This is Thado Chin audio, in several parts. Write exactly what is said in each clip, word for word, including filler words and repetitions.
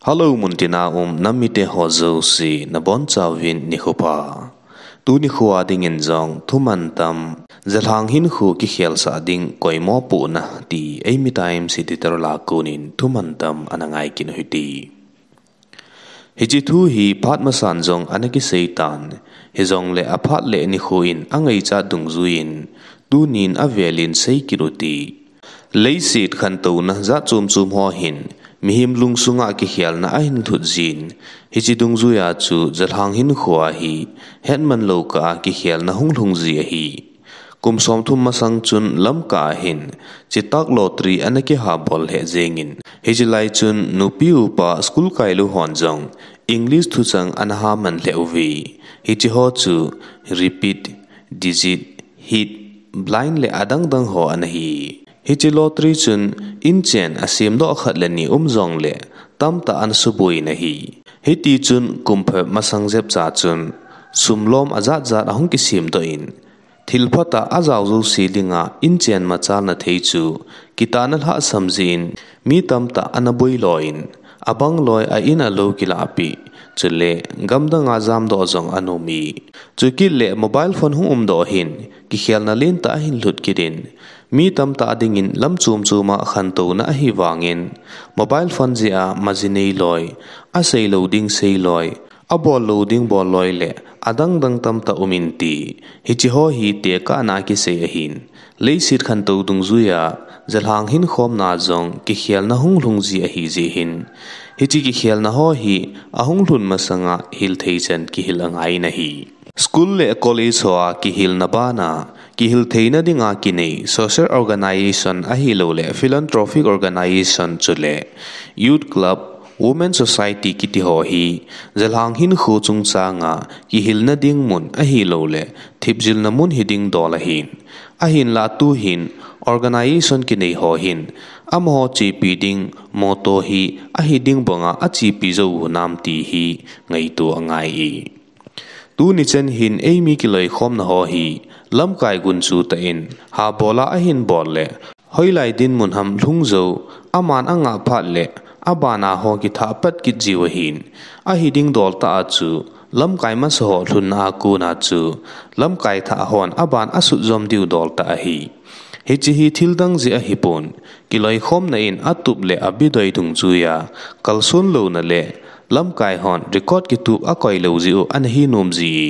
Hello, muntina um nam mite ho jouse, nabonchauvin nikho pha. Tuni khoa dingin jong thuman tam, jalhang hinkho kikhelsah ding koimo pohna ti Eimi Times editor lah a konin thuman tam ana ngai kit u hite. Hiche thu hi phat masan jong ana kisei tan, hijongle aphat le nikho in angaichat dungjuiyin, tunin avelin sei kit u hite. Leiset khantouna jat chom chom ho hin, mihem lungsunga kikhelna ahin lhut jin, hiche dungjuia chu jalhang hinkhoa hi, hetman lou kah a kikhelna hung lhung ji ahi. Kum somthum masang chun lamkah a hin, chetak lottery ana kihabol lheh jengin, hiche lai chun nupi upa school kailou hon jong, English thuchang ana haman lheh uve. Hiche ho chu repeat, digit, hit, blind le adang dang ho ana hi. Hiche lottery chun inchen asemdoh khat le ni um jongle tamtah ana subuin ahi. Hitichun kum phabep masang jepcha chun sum lom ajat jat ahung kisemdoh in, thil phatah ajao jouse dinga inchen machalna thei chu kitahna lhahsam jeh in mi tamtah ana boi loin, abang loi a in a lou kilahpeh, chule gamdanga jamdoh jong ana um e. Chukit le mobile phone hung umdoh hin, kikhelna lentah ahin lhut kit in, mi tamtah dingin lam chom choma khantouna ahi vangin, mobile phone jeh a maji nei loi, asei lou ding sei loi, abol lou ding bol loi le adang dang tamtah um inte. Hiche ho hi tekahna a kisei ahin, leiset khantou dungjuia jalhang hinkhomna jong kikhelna hung lhung ji ahi jeh hin, hiche kikhelna ho hi ahung lhun masanga hilthei chan kihil angai in ahi. School le college hoa kihilna bana, kihil theina dinga kinei social organization ahilouleh philanthropic organization chule youth club, women society kiti ho hi jalhang hinkho chungchanga kihilna ding mun ahilouleh thipjilna mun hiding dol ahin. Ahinlah tuhin organization kinei ho hin amaho chepi ding motto hi ahiding banga achepi jou u hinam ti hi ngaito angai e. Tuni chan hin eimi kiloikhomna ho hi lamkai gunchu tah in habola ahin bol le, hoilai dinmun ham lhung jou, aman angah phat le abana ho kithah pat kit jiu ahin, ahiding dol tah a chu lamkai masa ho lhunna a kona chu lamkai thah hon aban asut jom diu dol tah ahi. Hiche hi thil dang jeh ahipon, kiloikhomna in atup le abidoi dungjuia kalson louna le lamkai hon record kitup akoi lou jeh u ana hi nom ji e.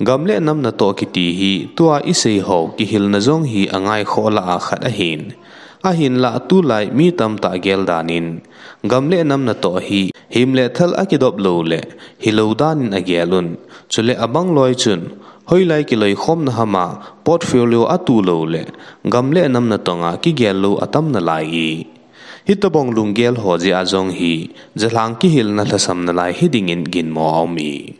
Gam le nam natoh kiti hi tua isei ho kihilna jong hi angaikhoh lah a khat ahin. Ahinlah tulai mi tamtah gel danin, gam le nam natoh hi hem le thal akidop lou le hilou danin agel un. Chule abang loi chun, hoilai kiloikhomna hama portfolio atu lou le gam le nam natonga kigel lou atam nalai e. Hitobang lunggel ho jeh a jong hi jalhang kihilna lhasam nalai hidingin ginmo aum e.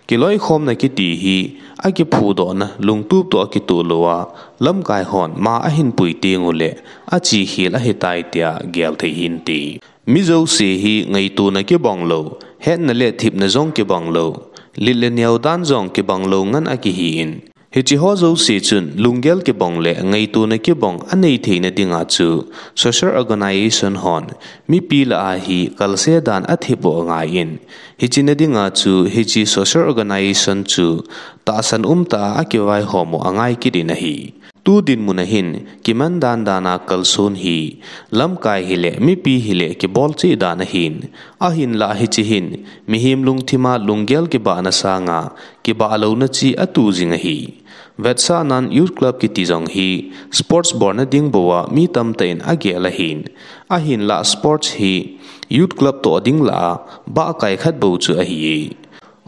Kiloikhomna kiti hi akiphudohna lungtup toh akitoh louva, lamkai hon ma ahin pui tengule achekhel ahitai tia gel thei hinte. Mi jouse hi ngaitona kibang lou, hetna le thepna jong kibang lou, lit le neo dan jong kibang lou ngen akihin, hiche ho jouse chun lunggel kibang le ngaitona kibang anei theina dinga chu social organization hon mipi lah a hi kalse dan athep u angaiyin, hiche na dinga chu hiche social organization chu tahsan umtah a akivaihom u angai kit in ahi. Tu dinmun a hin kiman dan dan a kalson hi lamkai hile mipi hile kibol cheh dan ahin, ahinlah hiche hin mihem lungthima lunggel kibahna sanga kibah louna cheh atu jing ahi. Vetsahnan youth club kiti jong hi sports bolna ding bouva mi tamtah in agel ahin, ahinlah sports hi youth club toh ding lah a bahkai khat bou chu ahi e.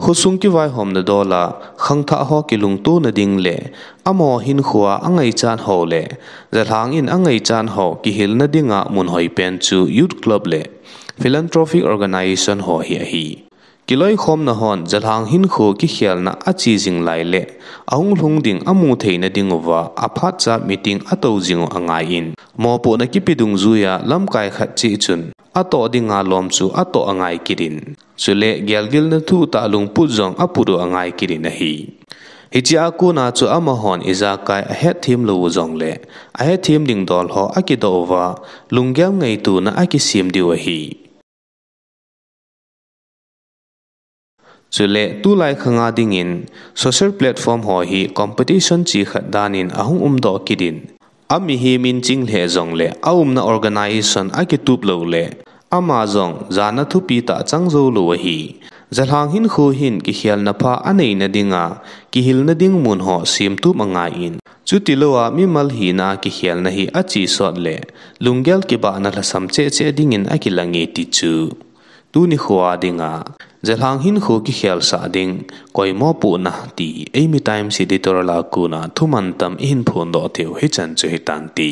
Khosung kivaihomna dola khangthah ho kilungtona ding le amaho hinkhoa angaichat ho le jalhang in angaichat ho kihilna dinga mun hoipen chu youth club le philanthropic organization ho hi ahi. Kiloikhomna hon jalhang hinkho kikhelna ache jing lai le ahung lhung ding amu theina dinguva aphatcha meeting atou jing u angaiyin, mopohna kipe dungjuia lamkai khat cheh chun atoh dinga lom chu atoh angai kit in, chule gelgilna thuhtah lungput jong aput u angai kit in ahi. Hichea kona chu amahon ijakai ahetthem lou u jongle ahetthem ding dol ho akidoh uva lunggel ngaitona akisem diu ahi. Chule tulai khanga dingin social platform ho hi competition chi khat danin ahung umdoh kit in, a mihem in ching lheh jongle a umna organization a kitup lou le ama jong jana thupi tah chang jou lou ahi. Jalhang hinkho hin kikhelna pha a neina dinga kihilna ding mun ho semtup angai in, chutilou a mimal hina kikhelna hi a chi sot le lunggel kibahna lhasam cheh cheh dingin a kilang e ti chu tuni khoa dinga Jalhang hinkho kikhelsah ding koi mopohna ti Eimi Times editorial a kona thuman tam i hin phondoh theiu hichan chu hitante.